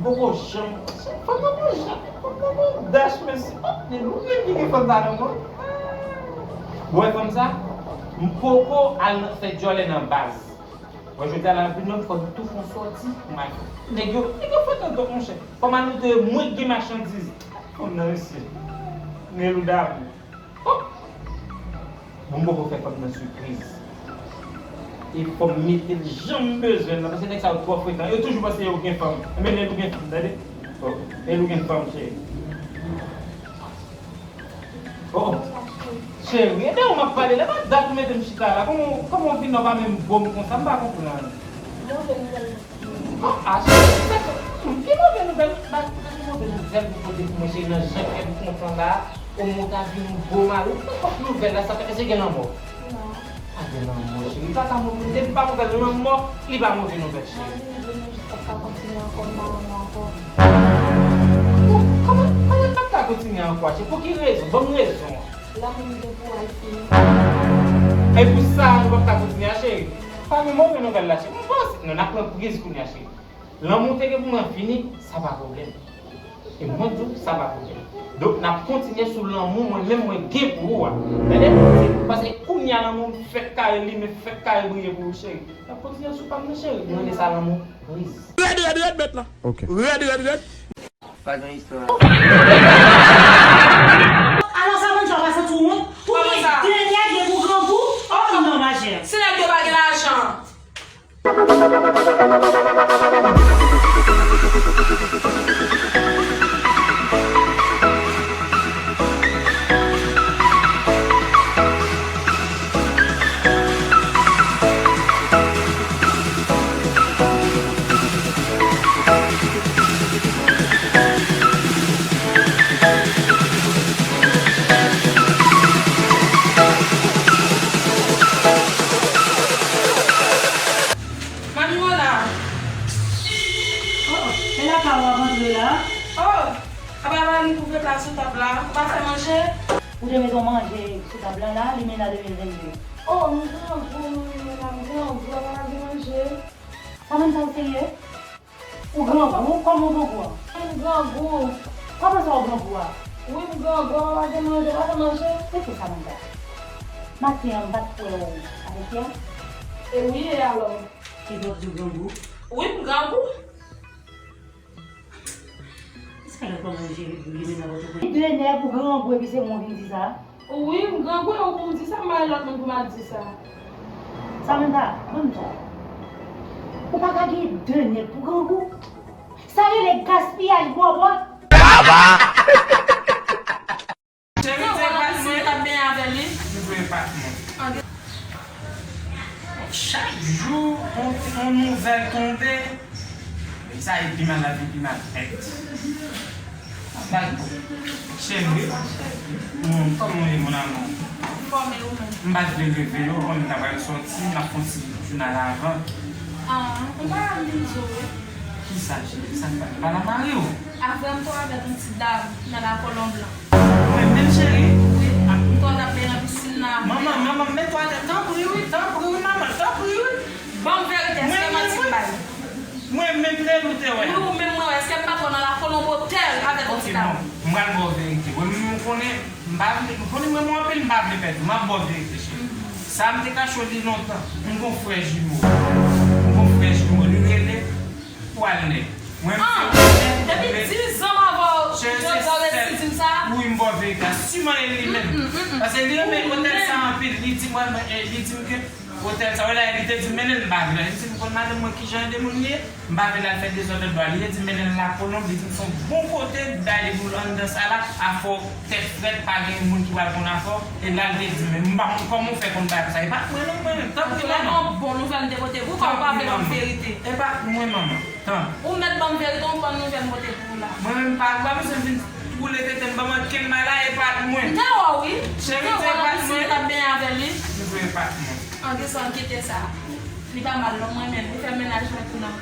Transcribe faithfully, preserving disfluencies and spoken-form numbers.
Poko janm, fanm nan poko janm, fanm nan poko dach, mesye. Oh, men nou menm ki gen fanm sa nan mwen. Ou wè fanm sa? M poko al nan fè djòlè nan baz. Mwen jodi a la, vin menm fò nou tou fè yon sòti pou m al fè. Nèg yo, nèg yo fè nan dòt, monchè. Fò m al montre yo mwen k gen machandiz. Fanm nan, mesye. Nèg ou damou. Oh! Bon, m poko fè fanm nan sipriz. E fò m mete l jan m bezwen l nan, paske nèg sa yo twò frekan. Yo toujou panse yo gen fanm. Enben, nèg ou gen fanm, tande? Oh, nèg ou gen fanm, cheri. Oh, cheri, e de ou m ap pale la, pa dat ou mete m chita la. Kòman, kòman w vin la, w pa menm bo m konsa, m pa konprann. Move nouvèl. Ah, cheri, sa, hmm, ki move nouvèl? Ba, ba, ki move nouvèl pou pote pou mwen, cheri, nan jan kè m kontan la, omwen ta vin yon gwo mari. Ou konn nouvèl la, sa fè èske gen lanmò? Non. Pa gen lanmò, cheri, pa ka move, depi pa move lanmò, li pa move nouvèl, cheri. Mwen vin, vin, jis pa ka kontinye ankò, m pa lanmò ankò. Pou, kòman, kòman l p ap ka kontinye ankò, cheri? Pou ki rezon? Ban m rezon an. Lanmou m gen pou w a fini. E pou sa, nou p ap ka kontinye a, cheri? Pa gen move nouvèl la, cheri. M panse, non, n ap pran priz kounye a, cheri. Lanmou te gen pou mwen fini, sa pa pwoblèm. E mwen tou, sa pa pwoblèm. Donk, n ap kontinye sou lanmou mwen menm mwen gen pou ou a. Tande? Se paske kounye a lanmou m fèk kare limen, fèk kare briye pou ou, cheri. N ap kontinye sou pa m nan, cheri. Mwen rele sa lanmou priz. Rèd, rèd, rèd, bèt la. Ok. Rèd, rèd, rèd. Pa gen istwa. Alò, Samantha, w pa santi w wont? Ou gen de nèg, epi w grangou? Oh non, ma chère. Si nèg yo pa gen lajan. Manmie Mona. Oh, se lakay ou ap antre la? Oh, apa pa nou kouvri pla sou tab la? Ou pa fè manje? Ou te mete yon manje sou tab la la, limena de mil vennde. Oh, m grangou, manmie Mona, m grangou, apa pa gen manje? Samantha, ou serye? Ou grangou? Kòman w grangou an? M grangou. Kòman sa w grangou a? Wi, m grangou, apa pa gen manje, pa fè manje? Se pou Samantha. Maten an, m pa t kwè w avèk Pierre. E wi, e alò? Epi w ap di w grangou? Wi, m grangou. Sa lè kòman jere pou li menm nan Pòtoprens? De nèg ou grangou epi se mwen ou vin di sa? Wi, m grangou e ou pou m di sa, m pa gen lòt moun pou m al di sa. Samantha, ban m di w. Ou pa ka gen de nèg pou grangou. Sa rele gaspiyaj bòbòt. Aba! Cheri, se pa mwen. Ou t ap benyen avè li? M vle pa mwen. Chak jou, on, on nouvèl tonbe. Sa e pi mal, la vin pi mal. Cheri, mm, kòman w ye, mon amour? M pa t vle leve yo, konn m ta pral sòti, m ap fè yon ti jounal avan. Ah, ou pa vin di w. Kisa, cheri? Sa k pa, pa la mari w? Avè m t wè avèk yon ti dam nan La Kolon Blan. Mwen menm, cheri? Wi. M t wè w t ap benyen nan pisin nan. Manman, manman, mete w atè, tanpri wi, tanpri wi, manman, tanpri wi. Ban m verite, èske manti m bay? Mwen menm, Nelou te wè. Wi, ou menm mwen wè, èske m pa t wè w nan La Kolon Botèl avèk yon ti dam? Ok, bon, m pral ba w verite. Mwen menm, ou konnen, m pa vle, ou konnen mwen renmen w anpil, m pa vle pèdi w. M ap ba w verite, cheri. Sa m te kache w li lontan. M gon frè jimo. M gon frè jimo. Li rele Walnè. Mwen menm, depi dizan m avè w, jodi a w resi di m sa? Wi, m ba w verite a. Siman e li menm. Paske li renmen otèl sa anpil. Li di mwen, eh, li di m ke otèl sa, wè la, li te di m mennen l, m pa vle. Li di m konn madanm mwen kijan de moun li ye. M pa vle l al fè dezòd anndan. Li te di m mennen l La Kolonb, li di m se yon bon kote, dayè pou l anndan sa la, afè tèt frèt, pa gen moun ki pral konn afè w. E la l te di m, men m pa konn kòman w fè konn bagay sa. E pa t mwen non, mwen menm. Tanpri manman. Vrèman bon nouvèl m te pote pou ou, kòm ou pa vle ban m verite. E pa t mwen manman. Tanpri. Ou mèt ban m verite, yon bon nouvèl m pote pou ou la. Mwen menm pa, ou pa bezwen vin woule tete m, ban m okenn bagay la, e pa t mwen. M te wè w wi. Cheri, se pa t mwen. M te wè w nan pisin, m t ap benyen avè li. M vle e pa t mwen. An gen sa, m kite sa. Li pa mal non, mwen menm. Li fè mennaj mwen tou non.